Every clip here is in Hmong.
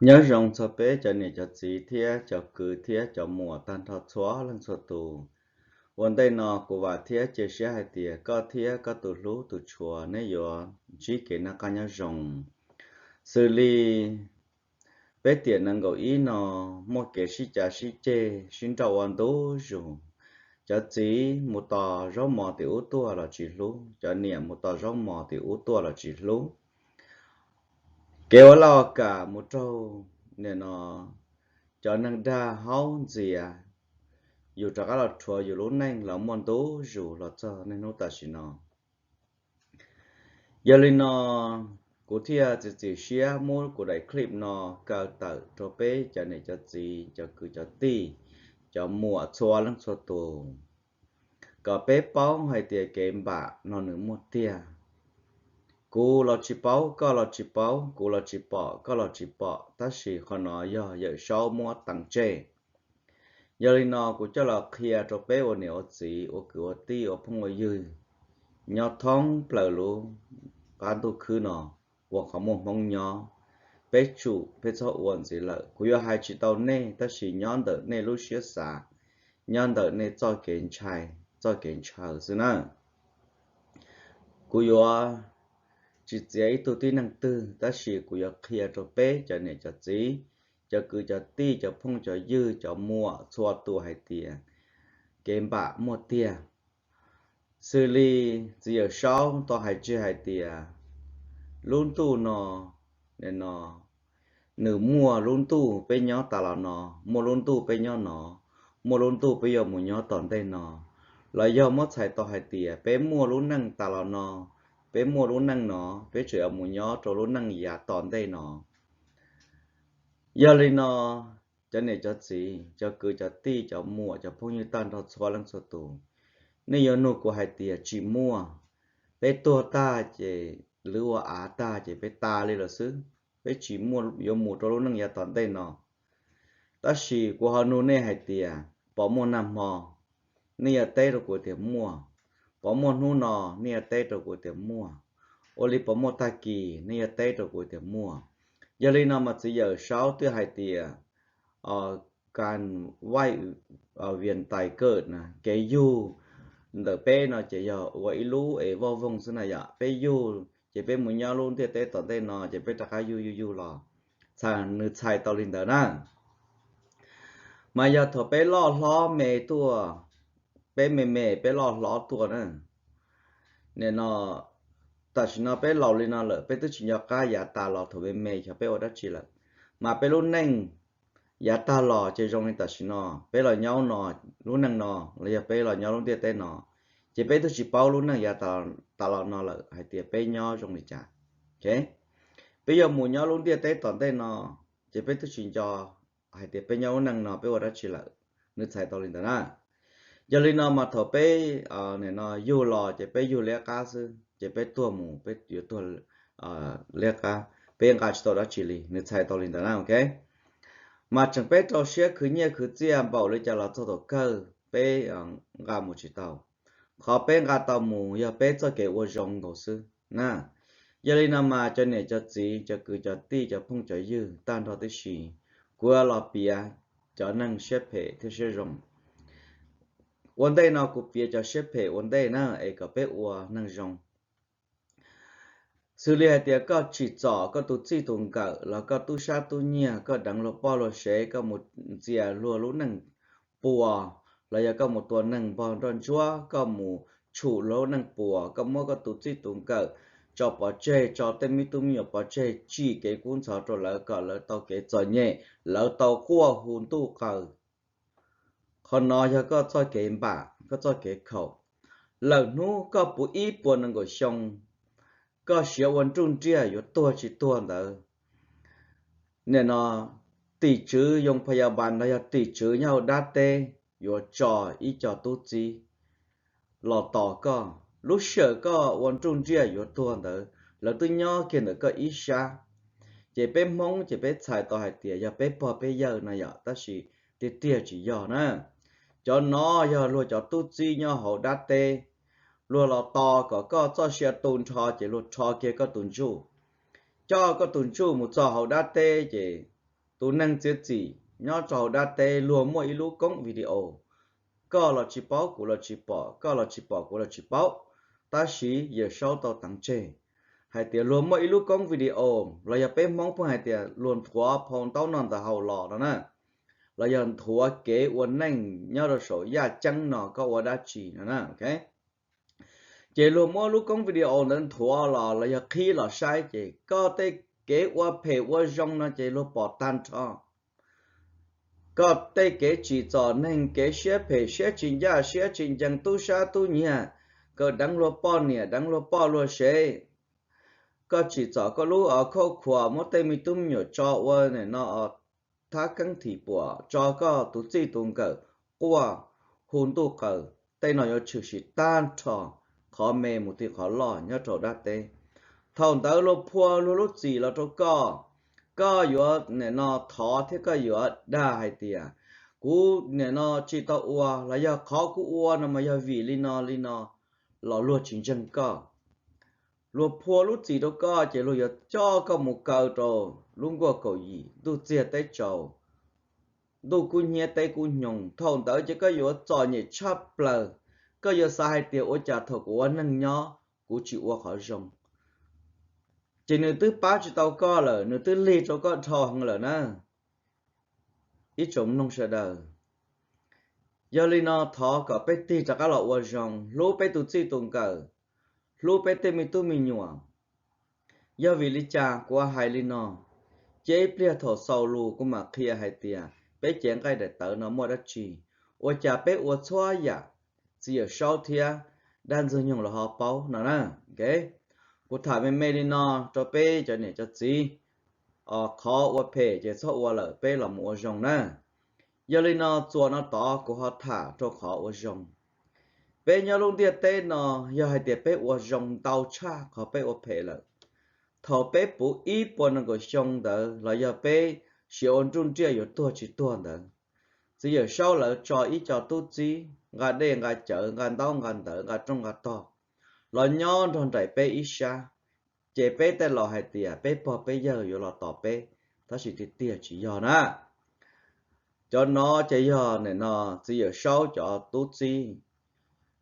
Nyob zoo txog peb cov niam cov txiv thiab cov kwv thiab cov muam tag nrho txhua leej txhua tus. Ua ntej no kuv vam thiab cia siab hais tias koj thiab koj tus hlub tus tshua nej yuav ntsib kev noj qab nyob zoo. Xws li peb tiam nees nkaum ib no muaj kev sib cav sib ceg sib nrauj ua ntu zus. Cov txiv mus tos zaub mov tim ub tuaj los tsis hlub, cov niam mus tos zaub mov tim ub tuaj los tsis hlub. Kev ua laj ua kam mus raug nim no cov neeg dag haub ntxias, yus rov qab los rhuav yus lub neej los muaj ntu zus los txog niaj hnub tam sim no. Yog li no, kuv thiaj txiav txim siab muab kuv daim clip no kaw tawm rau peb cov niam cov txiv, cov kwv cov tij, cov muam txhua leej txhua tus, kom peb paub hais tias kev npam no nws muaj tiag. Kuv los tsis paub, koj los tsis paub, kuv los tsis pom, koj los tsis pom, tab sis qhov no yog Yawm Saub muab teem tseg. Yog li no kuv coj los qhia rau peb ua niam ua txiv, ua kwv ua tij, ua phooj ua ywg nyob thoob plaws lub qab ntuj khwb no, ua qhov muaj Hmoob nyob, peb tsum peb txhob ua ntxiv lawm. Kuv yuav hais tsis tau nej, tab sis nyob ntawm nej lub siab xav, nyob ntawm nej txoj kev ntshai, txoj kev ntshaw xwb na. Kuv yuav tsis txiav ib tug tib neeg twg, tab sis kuv yuav qhia rau peb cov niam cov txiv, cov kwv cov tij, cov phooj cov ywg, cov muam txhua tus hais tias kev npam muaj tiag. Xws li txiv Yawm Saub tau hais tseg hais tias lub ntuj no, no, nws muaj lub ntuj peb nyob tas los no, muaj lub ntuj peb nyob no, muaj lub ntuj peb yuav mus nyob tom ntej no, los yog muab txhais tau hais tias peb muaj lub neej tas los no, peb muaj lub neej no, peb tseem yuav mus nyob rau lub neej yav tom ntej no. Yog li no, cov niam cov txiv, cov kwv cov tij, cov muam, cov phooj ywg tag nrho txhua leej txhua tus, nej yuav nug kuv hais tias tsis muaj, peb tuag tag ces lwv ua av tag ces peb tas li lawm xwb, peb tsis muaj yuav mus rau lub neej yav tom ntej no. Tab sis kuv ho nug nej hais tias pom muaj nag hmo, nej yuav teb rau kuv tias muaj. Pom muaj hnub no, nej yuav teb rau kuv tias muaj. Ua li pom muaj tag kis, nej yuav teb rau kuv tias muaj. Yog li no mas txiv Yawm Saub twb hais tias, kan vaj vias tais kawm na, kev yug ntawm peb no ces yog ua ib lub es voj voog xwb na yom. Peb yug ces peb mus nyob lub ntiaj teb tom ntej no ces peb rov qab yug yug yug los, nws txhais tau li ntawd na. Mas yog thaum peb loj hlob me tuaj, peb me me peb loj hlob tuaj na, nim no tam sim no peb laus li no lawm, peb twb tsis nco qab yav tas los thaum me me xyov peb ua dab tsi lawm. Mas peb lub neej yav tag los ces zoo li tam sim no peb los nyob no, lub neej no, los yog peb los nyob lub ntiaj teb no, ces peb twb tsis paub lub neej yav tas los no lawm hais tias peb nyob zoo li cas. Peb yuav mus nyob lub ntiaj teb tom ntej no, ces peb twb tsis nco hais tias peb nyob lub neej no peb ua dab tsi lawm, nws txhais tau li ntawd na. Yog li no mas thaum peb nim no yug los ces peb yug liab qab xwb, ces peb tuag mus peb yuav tuag liab qab, peb nqa tsis tau dab tsi li, nws txhais tau li ntawd na, ok. Mas tseem peb rau siab khwv nyiaj khwv txiaj npaum li cas los txog thaum kawg peb nqa mus tsis tau. Qhov peb nqa tau mus yog peb txoj kev ua zoo nkaus xwb na. Yog li no mas cov niam cov txiv, cov kwv cov tij, cov phooj cov ywg tag nrho tib si, kuv los piav cov neeg siab phem thiab siab zoo. Ua ntej no kuv piav cov siab phem ua ntej na es kom peb ua neeg zoo. Xws li hais tias koj tsim txom koj tus txij tus nkawm los koj tub sab tub nyiag, koj deev luag poj luag sev, koj mus ntxias luag lub neej puas, los yog koj mus tua neeg npog nroj ntsuab, koj mus tshum luag lub neej puas, koj muab koj tus txij tus nkawm tso pov tseg, tso tej me tub me nyuam pov tseg, tsim kev kub ntxhov rau lawv kom lawv tau kev txom nyem, lawv tau quaj hu ntuj qaws. Qhov no yog koj txoj kev npam, koj txoj kev khaum. Lawm hnub koj puv ib puas nees nkaum xyoo, koj siav ua nruj nriaj yuav tuag tsis tuag ntawd, nim no tim tswv yoo phas yas npas los yog tim tswv nyob hauv dab teb yuav tso ib co tub txib los tos koj. Lub sij hawm koj ua nruj nriaj yuav tuag ntawd, lawv twb nyob kiag ntawm koj ib sab. Ces peb Hmoob ces peb txhais tau hais tias yog peb pog peb yawg no yom, tab sis tiag tiag tsis yog na. Cov no yog luag cov tub txib nyob hauv dab teb, luag los tos kom koj txoj sia tu nrho ces luag rho kiag koj tus ntsuj, coj koj tus ntsuj mus txog hauv dab teb ces tus neeg txiav txim nyob rau hauv dab teb luag muaj ib lub koob video, koj los tsis paub kuv los tsis pom, koj los tsis pom kuv los tsis paub, tab sis Yawm Saub tau teev tseg hais tias luag muaj ib lub koob video, los yog peb Hmoob pheej hais tias luag nthuav phau ntaub noj ntawv haus los no na, los yog nthuav kev ua neej nyob rau saum yaj ceeb no koj ua dab tsi no na. Ces luag muab lub koob video ntawd nthuav los los yog qhib los saib ces koj tej kev ua phem ua zoo no ces luag pom tag nrho. Koj tej kev tsim txom neeg, kev siab phem siab tsis ncaj siab tsis ncees, tub sab tub nyiag, kawm deev luag poj niam deev luag poj luag sev, koj tsim txom koj lub khauj khuas, muab tej me tub me nyuam tso ua no thab keeb thim puam, tso koj tus txij tus nkawm quaj hu ntuj qaws, tej no yuav tshwm sim tag nrho qhov me mus ti qhov loj nyob rau dab teb. Thaum ntawd luag phua luag lub txim los rau koj, koj yuav nim no thov thiab koj yuav dag hais tias kuv nim no tsis tau ua los yog qhov kuv ua no mas yog vim li no li no, los luag tsis ntseeg koj. Luag phua lub txim rau koj ces luag yuav coj koj mus kaw rau lub nkuaj kaum yim ntuj txiag teb tsaus, ntuj kub hnyiab teb kub hnyoo. Thaum ntawd ces koj yuav txom nyem tshaj plaws, koj yuav xav hais tias ua cas thaum kuv ua neeg nyob kuv tsis ua qhov zoo, ces nws twb pab tsis tau koj lawm, nws twb lig rau koj dhau heev lawm na. Ib tsoom mloog sawv daws, yog li no thov kom peb tig rov qab los ua zoo, hlub peb tus txij tus nkawm, hlub peb tej me tub me nyuam. Yog vim li cas kuv hais li no? Ces ib pliag thaum xaus lus kuv mam qhia hais tias peb cev nqaij daim tawv no muaj dab tsi, ua cas peb ua txhua yam txiv yawm saub thiab dab ntxwg nyoog los ho paub no na. Kuv tham me me li no rau peb cov niam cov txiv, qhov ua phem ces txhob ua lawm, peb los mus ua zoo na. Yog li no txuas no tod kuv ho tham rau qhov ua zoo. Peb nyob lub ntiaj teb no, yog hais tias peb ua zoo ntau tshaj qhov peb ua phem lawm, thaum peb puv ib puas nees nkaum xyoo ntawd los yog peb siav ua nruj nriaj yuav tuag tsis tuag ntawd, txiv yawm saub lawv tso ib co tub txib nqa dej nqa cawv nqa ntaub nqa ntawv nqa rooj nqa tog los nyob nrog nraim peb ib sab, ces peb tej laus hais tias peb pog peb yawg yuav los tos peb, tab sis tiag tiag tsis yog na. Cov no ces yog nim no txiv yawm saub cov tub txib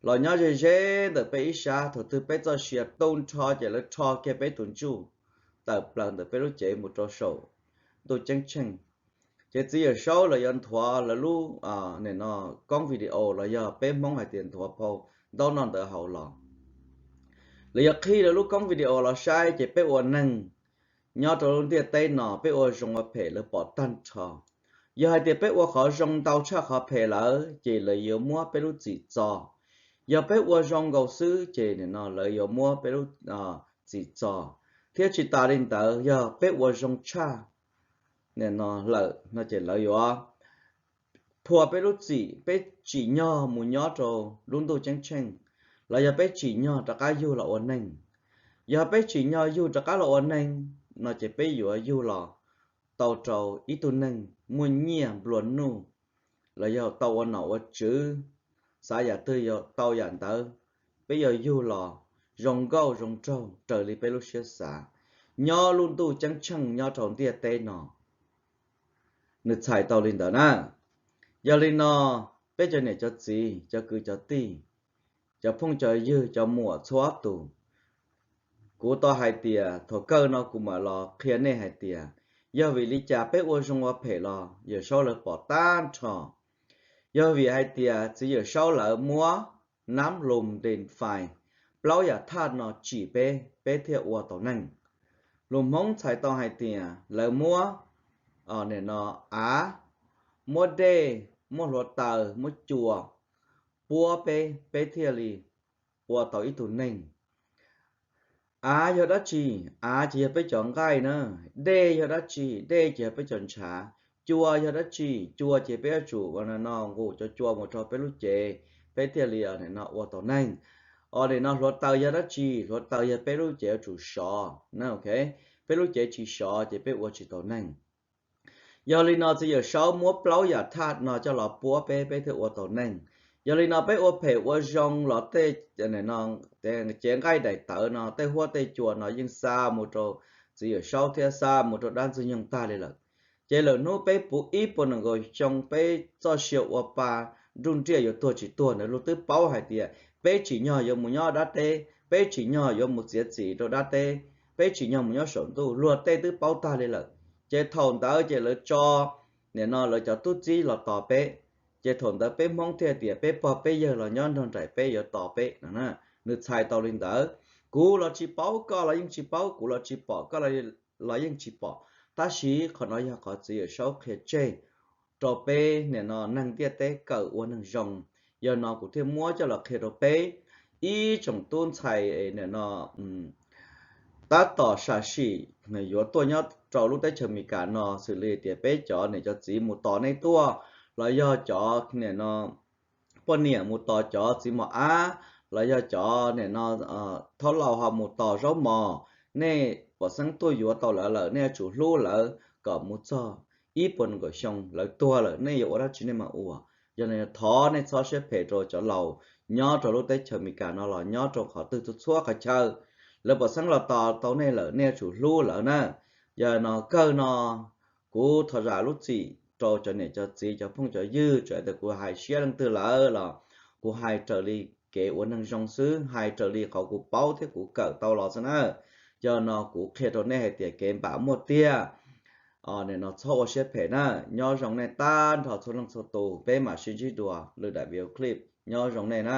los nyob ze ze ntawm peb ib sab, thaum twg peb txoj sia tu nrho ces lawv rho kiag peb tus ntsuj tawm plaws ntawm peb lub cev mus rau saum ntuj ceeb tsheej. Ces txiv yawm saub lawv yuav nthuav lawv lub nim no koob video los yog peb Hmoob hais tias nthuav phau ntaub noj ntawv haus los, lawv yuav qhib lawv lub koob video los saib ces peb ua neeg nyob rau lub ntiaj teb no peb ua zoo ua phem lawv pom tag nrho. Yog hais tias peb ua qhov zoo ntau tshaj qhov phem lawm ces lawv yuav muab peb lub txim txo. Yog peb ua zoo nkaus xwb ces nim no lawv yuav muab peb lub txim txo, thiab tsis tas li ntawd yog peb ua zoo tshaj nim no lawm no ces lawv yuav phua peb lub txim, peb tsim nyog mus nyob rau lub ntuj ceeb tsheej, los yog peb tsim nyog rov qab yug los ua neeg. Yog peb tsim nyog yug rov qab los ua neeg no ces peb yuav yug los tau rau ib tug neeg muaj nyiaj nplua nuj, los yog tau ua nom ua tswv, xav yam twg yog tau yam ntawd, peb yuav yug los zoo nkauj zoo nraug raws li peb lub siab xav, nyob lub ntuj ceeb tsheej nyob rau ntiaj teb no. Nws txhais tau li ntawd na. Yog li no, peb cov niam cov txiv, cov kwv cov tij, cov phooj cov ywg, cov muam txhua tus, kuv tau hais tias thaum kawg no kuv mam los qhia nej hais tias yog vim li cas peb ua zoo ua phem los yawm saub lawv pom tag nrho. Yog vim hais tias txiv yawm saub lawv muab nab lus ntes fais plaub yam thaj no tsim peb, peb thiaj ua tau neeg. Lus Hmoob txhais tau hais tias lawv muab nim no av, muab dej, muab hluav taws, muab cua puab peb, peb thiaj li ua tau ib tug neeg. Av yog dab tsi? Av ces yog peb cov nqaij na. Dej yog dab tsi? Dej ces yog peb cov ntshav. Cua yog dab tsi? Cua ces peb yuav tsum no nqus cov cua mus rau peb lub cev, peb thiaj li no ua tau neeg. Os, nim no hluav taws yog dab tsi? Hluav taws yog peb lub cev yuav tsum sov na, ok. Peb lub cev tsis sov ces peb ua tsis tau neeg. Yog li no txiv yawm saub muab plaub yam thaj no coj los puab peb, peb thiaj ua tau neeg. Yog li no peb ua phem ua zoo los tej cev nqaij daim tawv no, tej huab tej cua no yeej xa mus rau txiv yawm saub thiab xa mus rau dab ntxwg nyoog tag li lawm. Ces lwm hnub peb puv ib puas nees nkaum xyoo peb txoj sia ua pa nruj nriaj yuav tuag tsis tuag ntawd luag twb paub hais tias peb tsim nyog yuav mus nyob dab teb, peb tsim nyog yuav mus txiav txim rau dab teb, peb tsim nyog mus nyob saum ntuj, luag tej twb paub tag li lawm. Ces thaum ntawd ces lawv tso, nim no lawv cov tub txib los tos peb. Ces thaum ntawd peb Hmoob thiaj tias peb pog peb yawg los nyob nrog nraim peb yuav tos peb no. Nws txhais tau li ntawd. Kuv los tsis paub, koj los yeej tsis paub, kuv los tsis pom, koj los yeej tsis pom. Tab sis qhov no yog qhov txiv Yawm Saub qhia tseg rau peb nim no neeg ntiaj teb kawm ua neeg zoo. Yog no kuv thiaj muab coj los qhia rau peb ib tsoom tub ntxhais nim no tab tom sam sim yuav tuaj nyob rau lub teb chaws Amelikas no, xws li tias peb cov niam cov txiv mus tos nej tuaj, los yog cov nim no poj niam mus tos cov txiv mos ab, los yog cov nim no thaub laus ho mus tos zaub mos, nej pom xeeb tuaj yuav tau lawv lawm nej yuav tsum hlub lawv kom mus txog ib puas nees nkaum xyoo lawv tuag lawm nej yuav ua dab tsi nej mam ua. Yog no thov nej txhob siab phem rau cov laus nyob rau lub teb chaws Amelikas no los nyob rau qhov twg txhua txhua qhov chaw, lawv pom xeeb los tos tau nej lawm nej yuav tsum hlub lawv na. Yog no kawg no kuv thov zam lub txim rau cov niam cov txiv cov phooj cov ywg, txawm tias kuv hais siab leej twg lawm los kuv hais raws li kev ua neeg zoo xwb, hais raws li qhov kuv paub thiab kuv kawm tau los xwb na. Yog no kuv qhia rau nej hais tias kev npam muaj tiag. Nim no txhob ua siab phem na, nyob zoo nej tag nrho txhua leej txhua tus, peb mam sib ntsib dua lwm daim video clip, nyob zoo nej na.